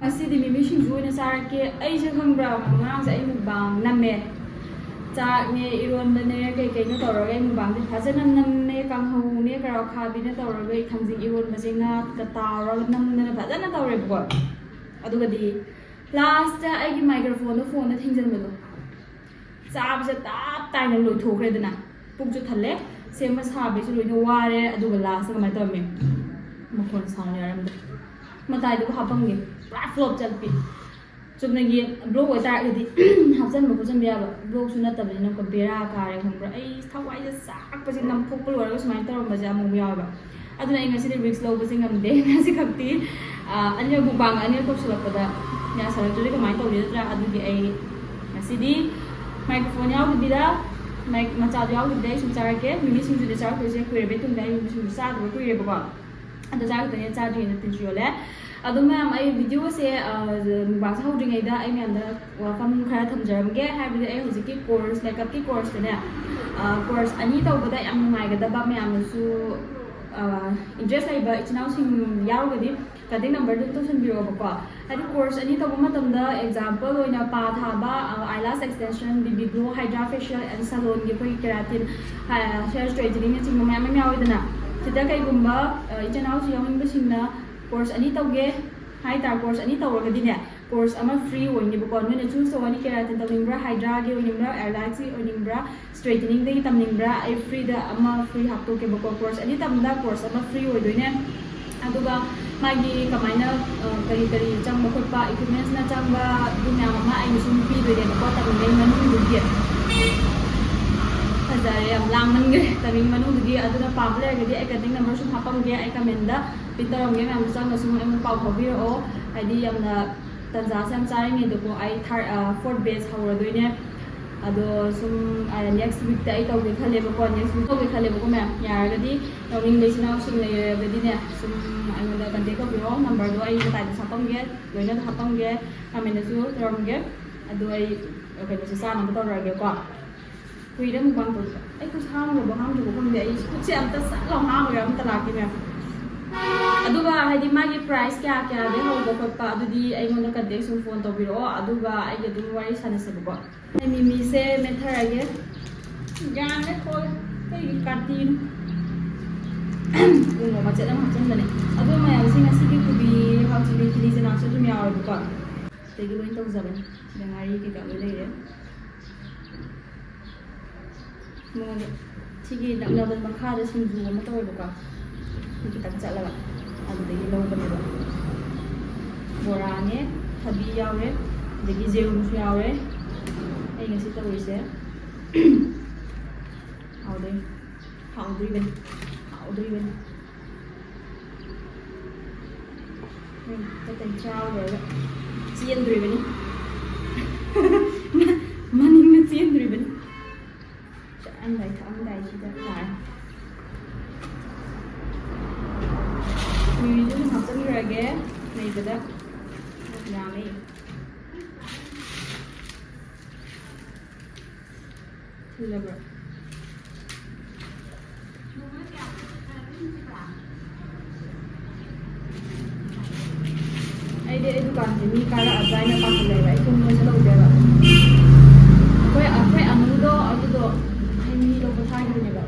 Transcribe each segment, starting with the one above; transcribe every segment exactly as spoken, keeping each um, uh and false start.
ꯉꯁꯤꯗꯤ ꯃꯤꯃꯤ ꯁꯤꯡꯖꯨ ꯑꯣꯏꯅ ꯆꯥꯔꯛꯀꯦ꯫ ꯑꯩꯁꯦ ꯈꯪꯕ꯭ꯔꯥ, ꯉꯔꯥꯡꯁꯦ ꯑꯩ ꯃꯨꯛꯕꯥꯡ ꯅꯝꯃꯦ꯫ ꯆꯥꯛꯅꯦ, ꯏꯔꯣꯟꯕꯅꯦ, ꯀꯩ ꯀꯩꯅꯣ ꯇꯧꯔꯒ ꯑꯩ ꯃꯨꯛꯕꯥꯡꯁꯦ ꯐꯖꯅ ꯅꯝꯃꯦ꯫ ꯀꯥꯡꯍꯧꯅꯦ, ꯀꯔꯣꯠ ꯑꯈꯥꯕꯤꯅꯦ ꯇꯧꯔꯒ ꯑꯩ ꯊꯥꯡꯖꯤꯡ ꯏꯔꯣꯟꯕꯁꯦ ꯉꯥꯒ ꯇꯥꯎꯔꯒ ꯅꯝꯗꯅ ꯐꯖꯅ ꯇꯧꯔꯦꯕꯀꯣ꯫ ꯑꯗꯨꯒꯗꯤ ꯂꯥꯁꯇ ꯑꯩꯒꯤ ꯃꯥꯏꯀ꯭ꯔꯣꯐꯣꯟꯗꯣ ꯐꯣꯟꯗ ꯊꯤꯡꯖꯤꯟꯕꯗꯣ꯫ ꯆꯥꯕꯁꯦ ꯇꯞ ꯇꯥꯏꯅ ꯂꯣꯏꯊꯣꯛꯈ꯭ꯔꯦꯗꯅ꯫ ꯄꯨꯛꯁꯨ ꯊꯜꯂꯦ, ꯁꯦꯝꯕ ꯁꯥꯕꯩꯁꯨ ꯂꯣꯏꯅ ꯋꯥꯔꯦ꯫ ꯑꯗꯨꯒ ꯂꯥꯁꯇ ꯀꯃꯥꯏꯅ ꯇꯧꯔꯝꯃꯤ? ꯃꯈꯣꯟ ꯁꯥꯎꯟ ꯌꯥꯔꯝꯗꯦ꯫ ꯃꯇꯥꯏꯗꯨꯕꯨ ꯍꯥꯞꯄꯝꯒꯦ꯫ ꯄꯨꯔꯥ ꯐ꯭ꯂꯣꯞ ꯆꯠꯄꯤ꯫ ꯆꯨꯝꯅꯒꯤ ꯕ꯭ꯂꯣꯛ ꯑꯣꯏꯇꯥꯔꯒꯗꯤ ꯍꯥꯞꯆꯤꯟꯕ ꯈꯣꯠꯆꯤꯟꯕ ꯌꯥꯕ꯫ ꯕ꯭ꯂꯣꯛꯁꯨ ꯅꯠꯇꯕꯅꯤꯅꯀꯣ, ꯕꯦꯔꯥ ꯀꯥꯔꯦ ꯈꯪꯕ꯭ꯔꯥ? ꯑꯩ ꯊꯋꯥꯏꯁꯦ ꯆꯥꯛꯄꯁꯦ, ꯅꯝꯊꯣꯛꯄ ꯂꯣꯏꯔꯒ ꯁꯨꯃꯥꯏꯅ ꯇꯧꯔꯝꯕꯁꯦ ꯑꯃꯨꯛ ꯌꯥꯎꯋꯦꯕ꯫ ꯑꯗꯨꯅ ꯑꯩ ꯉꯁꯤꯗꯤ ꯔꯤꯛꯁ ꯂꯧꯕꯁꯦ ꯉꯝꯗꯦ꯫ ꯉꯁꯤ ꯈꯛꯇꯤ, ꯑ, ꯑꯅꯤꯔꯛ ꯃꯨꯛꯕꯥꯡ ꯑꯅꯤꯔꯛ ꯇꯧꯁꯜꯂꯛꯄꯗ ꯌꯥꯁꯜꯂꯛꯇ꯭ꯔꯗꯤ ꯀꯃꯥꯏꯅ ꯇꯧꯅꯤ ꯅꯠꯇ꯭ꯔꯥ? ꯑꯗꯨꯒꯤ ꯑꯩ ꯉꯁꯤꯗꯤ ꯃꯥꯏꯀ꯭ꯔꯣꯐꯣꯟ ꯌꯥꯎꯗꯕꯤꯗ, ꯃꯥꯏꯛ ꯃꯆꯥꯗꯣ ꯌꯥꯎꯗꯕꯤꯗ ꯑꯩ ꯁꯨꯝ ꯆꯥꯔꯛꯀꯦ꯫ ꯃꯤꯃꯤ ꯁꯤꯡꯖꯨꯗꯤ ꯆꯥꯔꯛꯇꯣꯏꯁꯦ ꯀꯨꯏꯔꯕꯩ ꯇꯨꯡꯗ, ꯑꯩ ꯃꯤꯃꯤ ꯁꯤꯡꯖꯨ ꯆꯥꯗꯕ ꯀꯨꯏꯔꯦꯕꯀꯣ꯫ ꯑꯗꯣ ꯆꯥꯔꯛꯇꯣꯏꯅꯦ, ꯆꯥꯗ꯭ꯔꯤꯉꯩꯗ ꯇꯤꯟꯁꯨ ꯌꯣꯜꯂꯦ꯫ ꯑꯗꯣ ꯃꯌꯥꯝ, ꯑꯩ ꯚꯤꯗꯤꯑꯣꯁꯦ, ꯑ, ꯃꯨꯛꯕꯥꯡꯁꯦ ꯍꯧꯗ꯭ꯔꯤꯉꯩꯗ ꯑꯩ ꯃꯌꯥꯝꯗ ꯋꯥꯐꯝ ꯈꯔ ꯊꯝꯖꯔꯝꯒꯦ꯫ ꯍꯥꯏꯕꯗꯤ ꯑꯩ ꯍꯧꯖꯤꯛꯀꯤ ꯀꯣꯔꯁ, ꯃꯦꯀꯞꯀꯤ ꯀꯣꯔꯁꯇꯅꯦ, ꯑ, ꯀꯣꯔꯁ ꯑꯅꯤ ꯇꯧꯕꯗ ꯌꯥꯝ ꯅꯨꯡꯉꯥꯏꯒꯗꯕ, ꯃꯌꯥꯝꯅꯁꯨ, ꯑ, ꯏꯟꯇꯔꯦꯁ ꯂꯩꯕ ꯏꯆꯤꯟ ꯏꯅꯥꯎꯁꯤꯡ ꯌꯥꯎꯔꯒꯗꯤ ꯀꯟꯇꯦꯛ ꯅꯝꯕꯔꯗꯨ ꯑꯗꯨꯝ ꯇꯧꯁꯟꯕꯤꯔꯛꯑꯣꯕꯀꯣ꯫ ꯍꯥꯏꯗꯤ ꯀꯣꯔꯁ ꯑꯅꯤ ꯇꯧꯕ ꯃꯇꯝꯗ, ꯑꯦꯛꯖꯥꯝꯄꯜ ꯑꯣꯏꯅ, ꯄꯥ ꯊꯥꯕ, ꯑ, ꯑꯥꯏꯂꯥꯁ ꯑꯦꯛꯁꯇꯦꯟꯁꯟ, ꯕꯤꯕꯤ ꯒ꯭ꯂꯣ, ꯍꯥꯏꯗ꯭ꯔꯥ ꯐꯦꯁꯤꯌꯦꯜ ꯑꯦꯟ ꯁꯦꯂꯣꯟꯒꯤ ꯑꯩꯈꯣꯏꯒꯤ ꯀꯦꯔꯥꯇꯤꯟ, ꯍꯦꯌꯔ ꯁ꯭ꯇ꯭ꯔꯦꯇꯅꯤꯡꯅꯆꯤꯡꯕ ꯃꯌꯥꯝ ꯑꯃ ꯌꯥꯎꯋꯤꯗꯅ꯫ ꯁꯤꯗ ꯀꯩꯒꯨꯝꯕ, ꯑ, ꯏꯆꯤꯟ ꯏꯅꯥꯎꯁꯨ ꯌꯥꯎꯅꯤꯡꯕꯁꯤꯡꯅ ꯀꯣꯔꯁ ꯑꯅꯤ ꯇꯧꯒꯦ ꯍꯥꯏ ꯇꯥꯔꯦ, ꯀꯣꯔꯁ ꯑꯅꯤ ꯇꯧꯔꯒꯗꯤꯅꯦ, ꯀꯣꯔꯁ ꯑꯃ ꯐ꯭ꯔꯤ ꯑꯣꯏꯅꯦꯕꯀꯣ꯫ ꯅꯣꯏꯅ ꯆꯨꯁ ꯇꯧꯒꯅꯤ, ꯀꯦꯔꯥꯇꯤꯟ ꯇꯧꯅꯤꯡꯕ꯭ꯔꯥ, ꯍꯥꯏꯗ꯭ꯔꯥꯒꯤ ꯑꯣꯏꯅꯤꯡꯕ꯭ꯔꯥ, ꯑꯦꯂꯥꯏꯁꯀꯤ ꯑꯣꯏꯅꯤꯡꯕ꯭ꯔꯥ, ꯁ꯭ꯇ꯭ꯔꯦꯇꯅꯤꯡꯗꯒꯤ ꯇꯝꯅꯤꯡꯕ꯭ꯔꯥ, ꯑꯩ ꯐ꯭ꯔꯤꯗ ꯑꯃ ꯐ꯭ꯔꯤ ꯍꯥꯞꯇꯣꯛꯀꯦꯕꯀꯣ꯫ ꯀꯣꯔꯁ ꯑꯅꯤ ꯇꯝꯕꯗ ꯀꯣꯔꯁ ꯑꯃ ꯐ꯭ꯔꯤ ꯑꯣꯏꯗꯣꯏꯅꯦ꯫ ꯑꯗꯨꯒ ꯃꯥꯒꯤ ꯀꯃꯥꯏꯅ, ꯑ, ꯀꯔꯤ ꯀꯔꯤ ꯆꯪꯕ ꯈꯣꯠꯄ, ꯏꯀ꯭ꯋꯤꯞꯃꯦꯟꯁꯅ ꯆꯪꯕ, ꯑꯗꯨ ꯃꯌꯥꯝ ꯑꯃ ꯑꯩꯅ ꯁꯨꯝ ꯄꯤꯗꯣꯏꯅꯦꯕꯀꯣ, ꯇꯝꯃꯤꯉꯩ ꯃꯅꯨꯡꯗꯨꯒꯤ꯫ ꯐꯖꯔꯦ, ꯌꯥꯝ ꯂꯥꯡꯃꯟꯈ꯭ꯔꯦ ꯇꯥꯏꯃꯤꯡ ꯃꯅꯨꯡꯗꯨꯒꯤ꯫ ꯑꯗꯨꯅ ꯄꯥꯝꯕ ꯂꯩꯔꯒꯗꯤ ꯑꯩ ꯀꯟꯇꯦꯛ ꯅꯝꯕꯔ ꯁꯨꯝ ꯍꯥꯞꯄꯝꯒꯦ, ꯑꯩ ꯀꯃꯦꯟꯗ ꯄꯤꯟ ꯇꯧꯔꯝꯒꯦ꯫ ꯃꯌꯥꯝꯗꯣ ꯆꯪꯉꯒ ꯁꯨꯝ ꯑꯩꯉꯣꯟꯗ ꯄꯥꯎ ꯐꯥꯎꯕꯤꯔꯛꯑꯣ꯫ ꯍꯥꯏꯗꯤ ꯌꯥꯝꯅ ꯇꯟꯖꯥꯁꯦ ꯌꯥꯝ ꯆꯥꯔꯤꯉꯩꯗꯀꯣ, ꯑꯩ ꯊꯥꯔ-, ꯑ, ꯐꯣꯔꯠ ꯕꯦꯆ ꯍꯧꯔꯗꯣꯏꯅꯦ꯫ ꯑꯗꯣ ꯁꯨꯝ, ꯑ, ꯅꯦꯛꯁ ꯋꯤꯛꯇ ꯑꯩ ꯇꯧꯒꯦ ꯈꯜꯂꯦꯕꯀꯣ, ꯅꯦꯛꯁ ꯋꯤꯛ ꯇꯧꯒꯦ ꯈꯜꯂꯦꯕꯀꯣ ꯃꯌꯥꯝ꯫ ꯌꯥꯔꯒꯗꯤ ꯌꯥꯎꯅꯤꯡꯕ ꯏꯆꯤꯟ ꯏꯅꯥꯎꯁꯤꯡ ꯂꯩꯔꯒꯗꯤꯅꯦ, ꯁꯨꯝ ꯑꯩꯉꯣꯟꯗ ꯀꯟꯇꯦꯛ ꯇꯧꯕꯤꯔꯛꯑꯣ꯫ ꯅꯝꯕꯔꯗꯣ ꯑꯩ ꯃꯇꯥꯏꯗꯁꯨ ꯍꯥꯞꯄꯝꯒꯦ, ꯂꯣꯏꯅ ꯍꯥꯞꯄꯝꯒꯦ, ꯀꯃꯦꯟꯗꯁꯨ ꯇꯧꯔꯝꯒꯦ꯫ ꯑꯗꯣ ꯑꯩ ꯀꯩꯅꯣꯁꯦ ꯆꯥꯅꯕ ꯇꯧꯔꯛꯑꯒꯦꯀꯣ꯫ ꯀꯨꯏꯔꯦ ꯃꯨꯛꯕꯥꯡ ꯇꯧꯗꯕ꯫ ꯑꯩ ꯈꯨꯠꯁꯦ ꯍꯥꯝꯈ꯭ꯔꯕ ꯍꯥꯝꯗ꯭ꯔꯤꯕ ꯈꯪꯗꯦ꯫ ꯑꯩ ꯈꯨꯠꯁꯦ ꯑꯝꯇ ꯁꯠ ꯂꯥꯎ ꯍꯥꯝꯃꯒ ꯑꯝꯇ ꯂꯥꯛꯀꯦ ꯃꯌꯥꯝ꯫ ꯑꯗꯨꯒ ꯍꯥꯏꯗꯤ ꯃꯥꯒꯤ price ꯀꯌꯥ ꯀꯌꯥꯗꯩ ꯍꯧꯕ ꯈꯣꯠꯄ ꯑꯗꯨꯗꯤ ꯑꯩꯉꯣꯟꯗ contact ꯁꯨꯝ phone ꯇꯧꯕꯤꯔꯛꯑꯣ, ꯑꯗꯨꯒ ꯑꯩꯒ ꯑꯗꯨꯝ ꯋꯥꯔꯤ ꯁꯥꯟꯅꯁꯦꯕꯀꯣ꯫ ꯑꯩ ꯃꯤꯃꯤꯁꯦ ꯃꯦꯠꯊꯔꯒꯦ꯫ ꯌꯥꯔꯦ, ꯍꯣꯏ꯫ ꯀꯩꯒꯤ ꯀꯥꯇꯤꯅꯣ? ꯎ ꯃꯣꯔꯣꯛ ꯃꯆꯦꯠ ꯑꯃ ꯍꯥꯞꯆꯤꯟꯕꯅꯦ꯫ ꯑꯗꯣ ꯃꯌꯥꯝꯁꯦ ꯉꯁꯤꯒꯤ ꯀꯣꯕꯤ, ꯍꯋꯥꯏ ꯆꯦꯅꯥꯎꯁꯨ ꯑꯗꯨꯝ ꯌꯥꯎꯋꯦꯕꯀꯣ꯫ ꯑꯗꯒꯤ ꯂꯣꯏ ꯇꯧꯖꯕꯅꯤ꯫ ꯁꯤꯗ ꯉꯥꯔꯤ ꯀꯩꯀꯥ ꯂꯣꯏ ꯂꯩꯔꯦ꯫ ꯃꯉꯣꯟꯗ ꯁꯤꯒꯤ ꯅꯛꯅꯕ ꯃꯈꯥꯗ ꯁꯤꯡꯖꯨ ꯑꯃ ꯇꯧꯋꯦꯕꯀꯣ꯫ ꯑꯗꯨ ꯈꯤꯇꯪ ꯆꯠꯂꯒ ꯑꯗꯨꯗꯒꯤ ꯂꯧꯕꯅꯦꯕ꯫ ꯕꯣꯔꯥꯅꯦ, ꯊꯕꯤ ꯌꯥꯎꯔꯦ, ꯑꯗꯒꯤ ꯖꯦꯔꯨꯝꯁꯨ ꯌꯥꯎꯔꯦ꯫ ꯑꯩ ꯉꯁꯤ ꯇꯧꯔꯤꯁꯦ꯫ ꯍꯥꯎꯗꯣꯏꯅꯤ꯫ ꯍꯥꯎꯗꯣꯔꯤꯕꯅꯤ꯫ ꯍꯥꯎꯗꯣꯔꯤꯕꯅꯤ꯫ ꯎꯝ, ꯇꯇꯩ ꯆꯥꯕ ꯂꯣꯏꯔꯒ ꯆꯦꯟꯗꯣꯔꯤꯕꯅꯤ꯫ ꯃꯅꯤꯡꯗ ꯆꯦꯟꯗꯣꯔꯤꯕꯅꯤ꯫ ꯆꯥꯔꯝꯗꯥꯏ ꯊꯛꯑꯝꯗꯥꯏꯁꯤꯗ ꯇꯥꯔꯦ꯫ ꯃꯤꯃꯤꯁꯨ ꯑꯗꯨꯝ ꯍꯥꯞꯆꯤꯟꯈ꯭ꯔꯒꯦ ꯅꯩꯕꯗ꯫ ꯌꯥꯝꯃꯦ꯫ ꯊꯤꯜꯂꯕ꯭ꯔꯣ? ꯑꯩꯗꯤ ꯑꯩ ꯗꯨꯀꯥꯟꯁꯦ ꯃꯤ ꯀꯥꯔꯛꯑꯗ꯭ꯔꯥ ꯍꯥꯏꯅ ꯄꯥꯈꯠꯂꯦꯕ, ꯑꯩ ꯊꯣꯡ ꯂꯣꯟꯁꯤꯜꯍꯧꯗꯦꯕ꯫ ꯑꯩꯈꯣꯏ, ꯑꯩꯈꯣꯏ ꯑꯅꯨꯗꯣ ꯑꯗꯨꯗꯣ ꯍꯩ ꯃꯍꯤ ꯂꯧꯕ ꯊꯥꯈꯤꯕꯅꯦꯕ,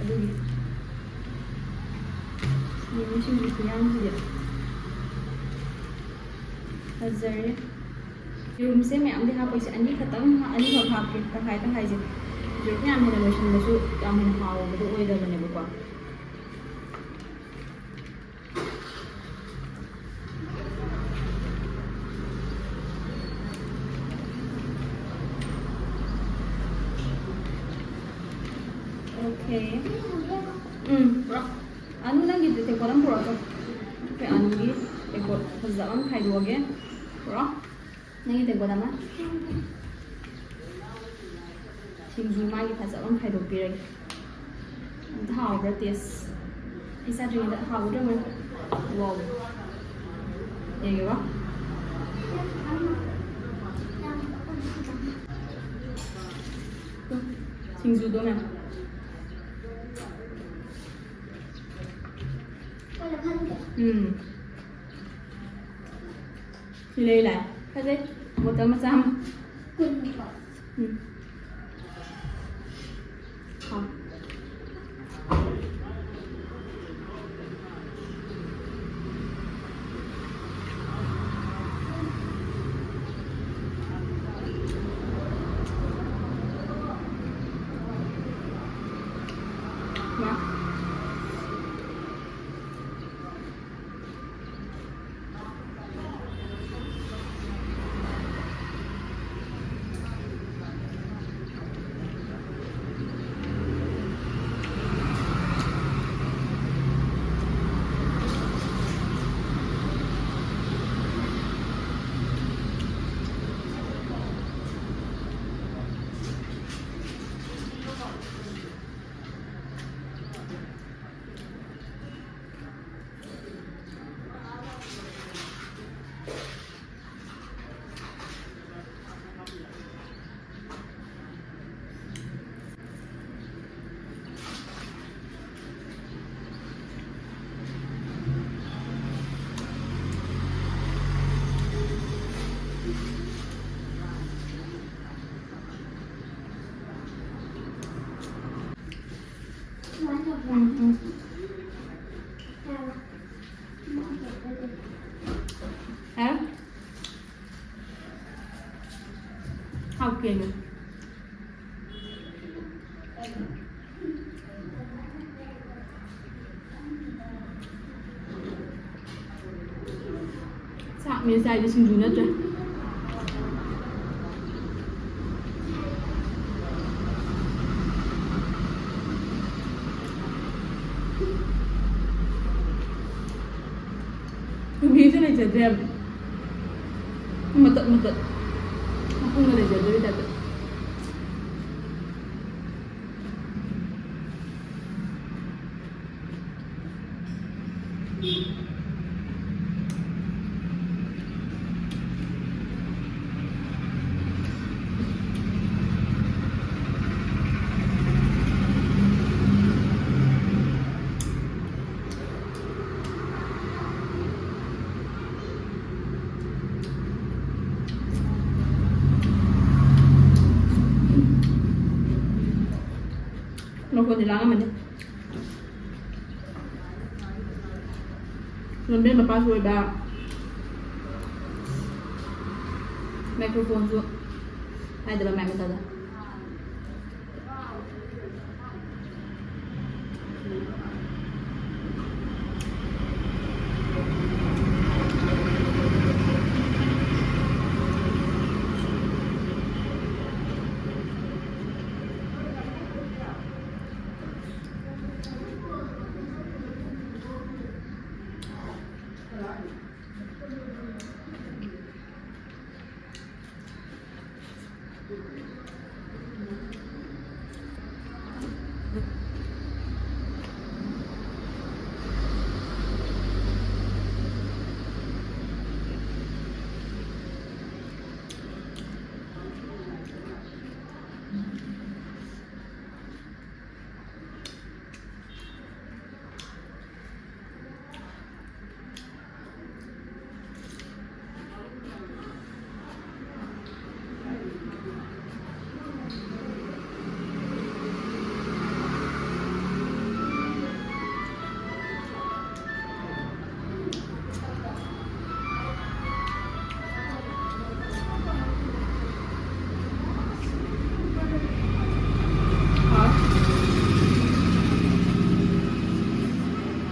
ꯑꯗꯨꯒꯤ꯫ ꯌꯦꯔꯨꯝ ꯁꯤꯡꯖꯨ ꯈꯨꯌꯥꯝꯁꯤꯗꯤ꯫ ꯐꯖꯔꯦ꯫ ꯌꯦꯔꯨꯝꯁꯦ ꯃꯌꯥꯝꯗꯤ ꯍꯥꯞꯄꯣꯏꯁꯦ, ꯑꯅꯤ ꯈꯛꯇꯪ, ꯑꯅꯤꯈꯛ ꯍꯥꯞꯀꯦ, ꯇꯪꯈꯥꯏ ꯇꯪꯈꯥꯏꯁꯦ꯫ ꯌꯦꯔꯨꯝ ꯌꯥꯝ ꯍꯦꯟꯅ ꯂꯣꯏꯁꯤꯟꯕꯁꯨ ꯌꯥꯝ ꯍꯦꯟꯅ ꯍꯥꯎꯕꯗꯣ ꯑꯣꯏꯗꯕꯅꯦꯕꯀꯣ꯫ Okay. ꯎꯝ, ꯄꯨꯔꯛꯑꯣ꯫ ꯑꯅꯨ, ꯅꯪꯒꯤ ꯇꯦꯡꯀꯣꯠ ꯑꯃ ꯄꯨꯔꯛꯑꯣ꯫ ꯑꯩꯈꯣꯏ ꯑꯅꯨꯒꯤ ꯇꯦꯡꯀꯣꯠ ꯐꯖꯕ ꯑꯃ ꯈꯥꯏꯗꯣꯛꯑꯒꯦ꯫ ꯄꯨꯔꯛꯑꯣ꯫ ꯅꯪꯒꯤ ꯇꯦꯡꯀꯣꯠ ꯑꯃ꯫ ꯁꯤꯡꯖꯨ ꯃꯥꯒꯤ ꯐꯖꯕ ꯑꯃ ꯈꯥꯏꯗꯣꯛꯄꯤꯔꯒꯦ꯫ ꯑꯝꯇ ꯍꯥꯎꯕ꯭ꯔꯥ taste? ꯑꯩ ꯆꯥꯗ꯭ꯔꯤꯉꯩꯗ ꯍꯥꯎꯒꯗ꯭ꯔꯥ ꯌꯦꯡꯉꯣ꯫ Wow꯫ ꯌꯦꯡꯒꯦꯀꯣ꯫ ꯁꯤꯡꯖꯨꯗꯣ ꯃꯌꯥꯝ꯫ ꯎꯝ꯫ ꯁꯤ ꯂꯩ ꯂꯥꯏ꯫ ꯐꯖꯩ꯫ ꯕꯣꯇꯜ ꯃꯆꯥ ꯑꯃ꯫ ꯀꯨꯟꯒꯤꯀꯣ? ꯎꯝ꯫ ꯍꯥꯎ꯫ ꯃꯥ꯫ ꯍꯥ? ꯍꯥꯎꯇꯦꯅꯦ꯫ ꯆꯥꯛꯅꯦ ꯆꯥꯏꯗꯤ ꯁꯤꯡꯖꯨ ꯅꯠꯇ꯭ꯔꯦ꯫ ꯀꯨꯝꯍꯤꯁꯨ ꯂꯩꯖꯗ꯭ꯔꯦꯕ꯫ ꯃꯇꯠ ꯃꯇꯠ꯫ ꯃꯄꯨꯝꯒ ꯂꯩꯖꯗꯕꯩ ꯇꯥꯏꯞꯇ꯫ ꯐꯣꯟꯗꯤ ꯂꯥꯡꯉꯝꯃꯅꯤ꯫ ꯂꯝꯕꯦꯟ ꯃꯄꯥꯁꯨ ꯑꯣꯏꯕ, ꯃꯥꯏꯀ꯭ꯔꯣꯐꯣꯟꯁꯨ ꯍꯥꯏꯗꯕ ꯃꯥꯏꯛ ꯃꯆꯥꯗ꯫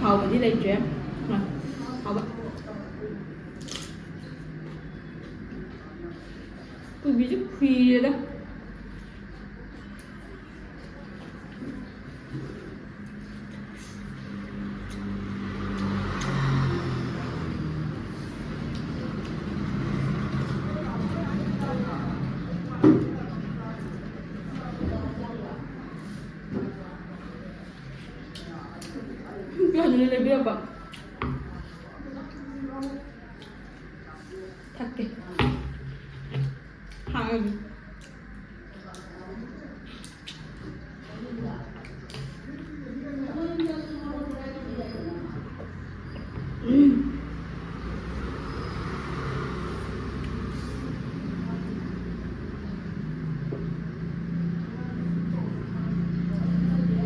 ꯍꯥꯎꯕꯗꯤ ꯂꯩꯇ꯭ꯔꯦ꯫ ꯍꯥꯎꯕ꯫ ꯀꯣꯕꯤꯁꯦ ꯈꯨꯏꯔꯦꯗ꯫ ꯀꯌꯥꯗꯨꯅ ꯂꯩꯕꯤꯔꯛꯄ? ꯊꯛꯀꯦ꯫ ꯍꯥꯡꯉꯒꯦ꯫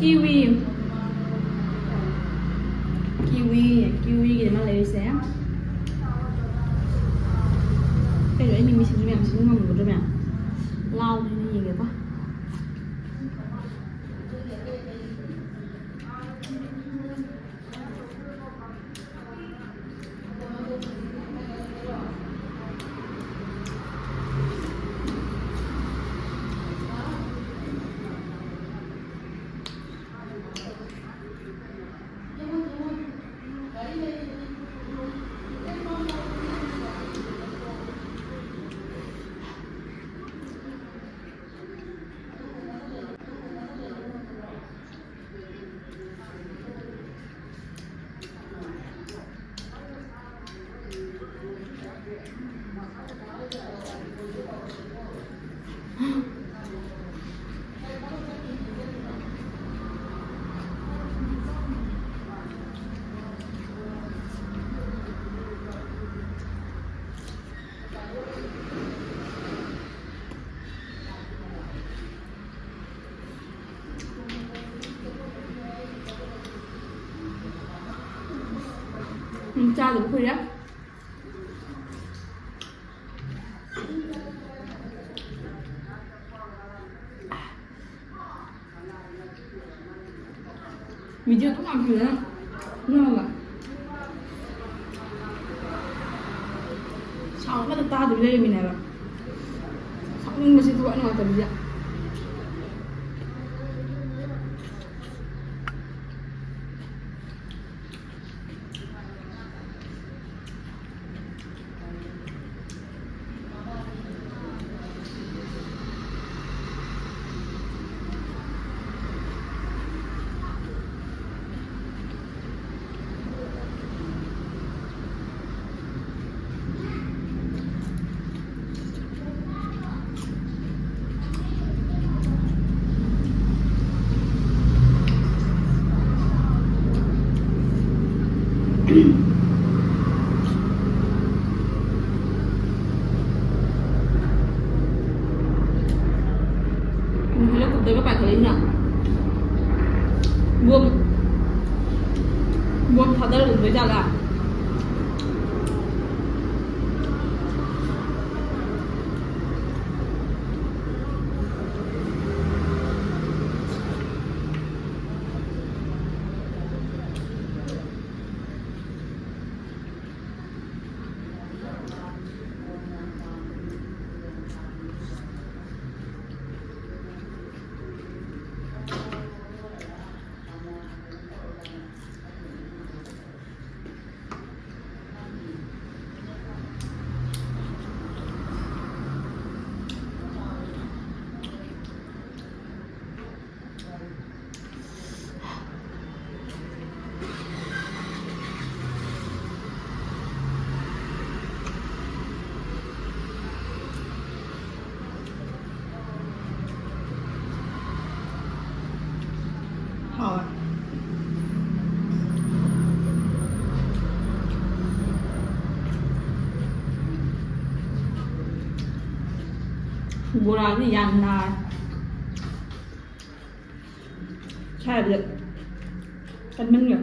Kiwi. Kiwi, kiwigꯤꯅꯦ ꯃꯥ ꯂꯩꯔꯤꯁꯦ꯫ ꯀꯩꯅꯣ, ꯑꯩ ꯃꯤꯃꯤ ꯁꯤꯡꯖꯨ ꯃꯌꯥꯝ ꯁꯤꯡꯖꯨ ꯉꯝꯒꯗ꯭ꯔꯥ ꯃꯌꯥꯝ? ꯂꯥꯎꯕꯅꯤꯅ ꯌꯦꯡꯒꯦꯀꯣ꯫ ꯎꯝ, ꯆꯥꯗꯕ ꯀꯨꯏꯔꯦ꯫ ꯚꯤꯗꯤꯑꯣ ꯑꯗꯨꯝ ꯌꯥꯝ ꯐꯖꯅ ꯅꯝꯃꯒ ꯁꯥꯎꯟ ꯑꯃꯇ ꯇꯥꯗꯕꯤ ꯂꯩꯔꯝꯃꯤꯅꯦꯕ꯫ ꯁꯥꯎꯅꯤꯡꯕꯁꯤ ꯊꯋꯥꯏ ꯅꯨꯡꯉꯥꯏꯇꯕꯁꯤꯗ꯫ ꯎꯝ, ꯍꯦꯂꯤꯀꯣꯞꯇꯔꯒ ꯄꯥꯏꯈꯠꯂꯛꯏꯅ꯫ ꯕꯣꯔꯥꯁꯤ ꯌꯥꯝ ꯅꯥꯏ꯫ ꯁꯥꯏꯕꯗ ꯀꯟꯃꯟꯈ꯭ꯔꯦ꯫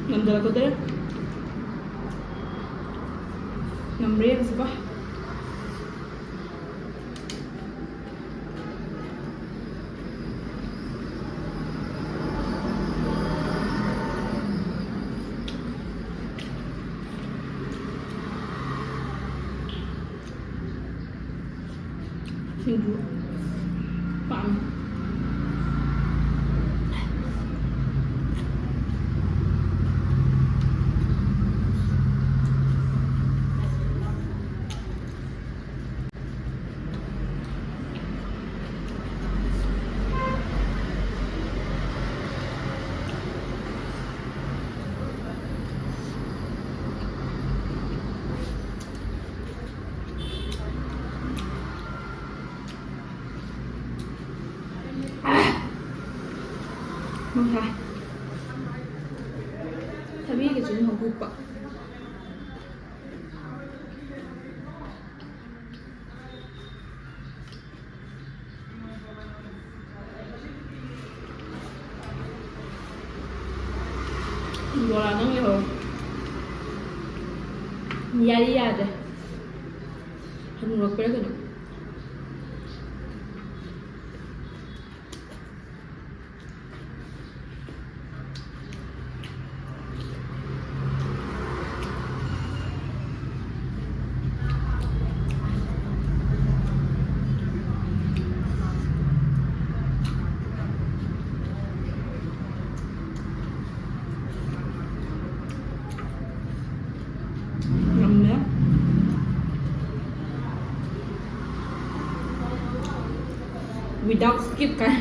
ꯉꯝꯖꯔꯛꯀꯗ꯭ꯔꯦ꯫ ꯉꯝꯔꯦ ꯍꯧꯖꯤꯛꯀꯣ꯫ ꯁꯤꯡꯖꯨ ꯄꯥꯝꯃꯤ꯫ ꯅꯨꯡꯁꯥ꯫ ꯊꯕꯤꯒꯁꯨ ꯍꯧꯕꯤꯛꯄ꯫ ꯕꯣꯔꯥ ꯅꯪ ꯂꯩꯍꯧꯔꯣ꯫ ꯌꯥꯔꯤ ꯌꯥꯗ꯭ꯔꯦ꯫ ꯍꯅꯨꯔꯛꯄꯩꯔ ꯀꯩꯅꯣ꯫ ꯌꯥꯝꯅ without skip ꯀꯥꯏ꯫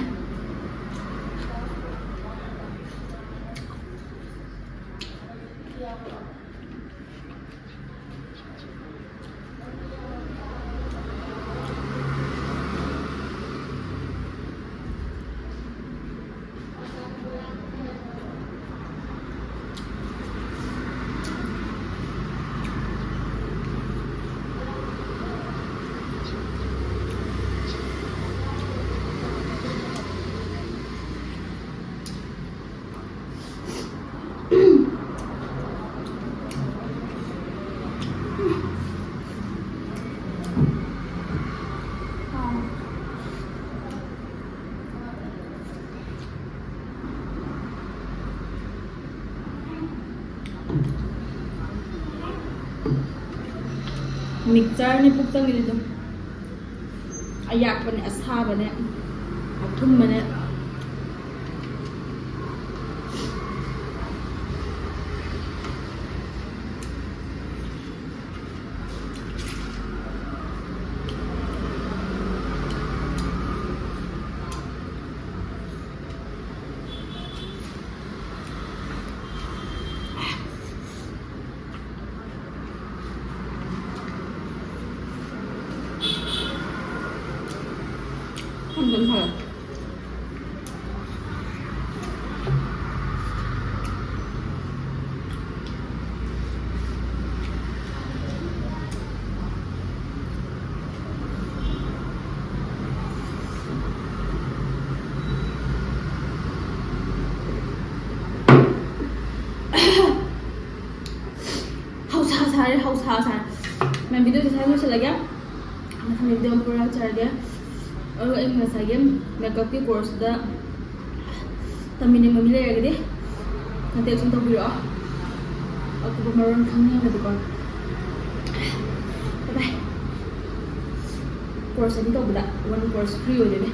Mixture ꯅꯤ ꯄꯨꯛ ꯆꯪꯉꯤꯗꯣ꯫ ꯑꯌꯥꯛꯄꯅꯦ, ꯑꯁꯥꯕꯅꯦ, ꯑꯊꯨꯝꯕꯅꯦ꯫ ꯌꯥꯝ ꯌꯥꯝ ꯁꯥꯏ꯫ ꯍꯧꯁꯥ ꯁꯥ ꯃꯌꯥꯝ ꯚꯤꯗꯤꯑꯣꯁꯦ ꯁ꯭ꯋꯥꯏ ꯂꯣꯏꯁꯤꯜꯂꯒꯦ꯫ ꯃꯊꯪꯒꯤ ꯚꯤꯗꯤꯑꯣ ꯑꯃ ꯄꯨꯔꯥ ꯂꯥꯛꯆꯔꯒꯦ꯫ ꯑꯗꯨꯒ ꯑꯩ ꯉꯁꯥꯏꯒꯤ ꯃꯦꯀꯞꯀꯤ ꯀꯣꯔꯁꯇꯨꯗ ꯇꯝꯕꯤꯅꯤꯡꯕ ꯃꯤ ꯂꯩꯔꯒꯗꯤ ꯀꯟꯇꯦꯛ ꯁꯨꯝ ꯇꯧꯕꯤꯔꯛꯑꯣ꯫ ꯑꯀꯨꯞꯄ ꯃꯔꯣꯜ ꯈꯪꯅꯤꯡꯉꯒꯗꯤꯀꯣ꯫ ꯕꯥꯏ ꯕꯥꯏ꯫ ꯀꯣꯔꯁ ꯑꯅꯤ ꯇꯧꯕꯗ ꯋꯥꯟ ꯀꯣꯔꯁ ꯐ꯭ꯔꯤ ꯑꯣꯏꯗꯣꯏꯅꯦ꯫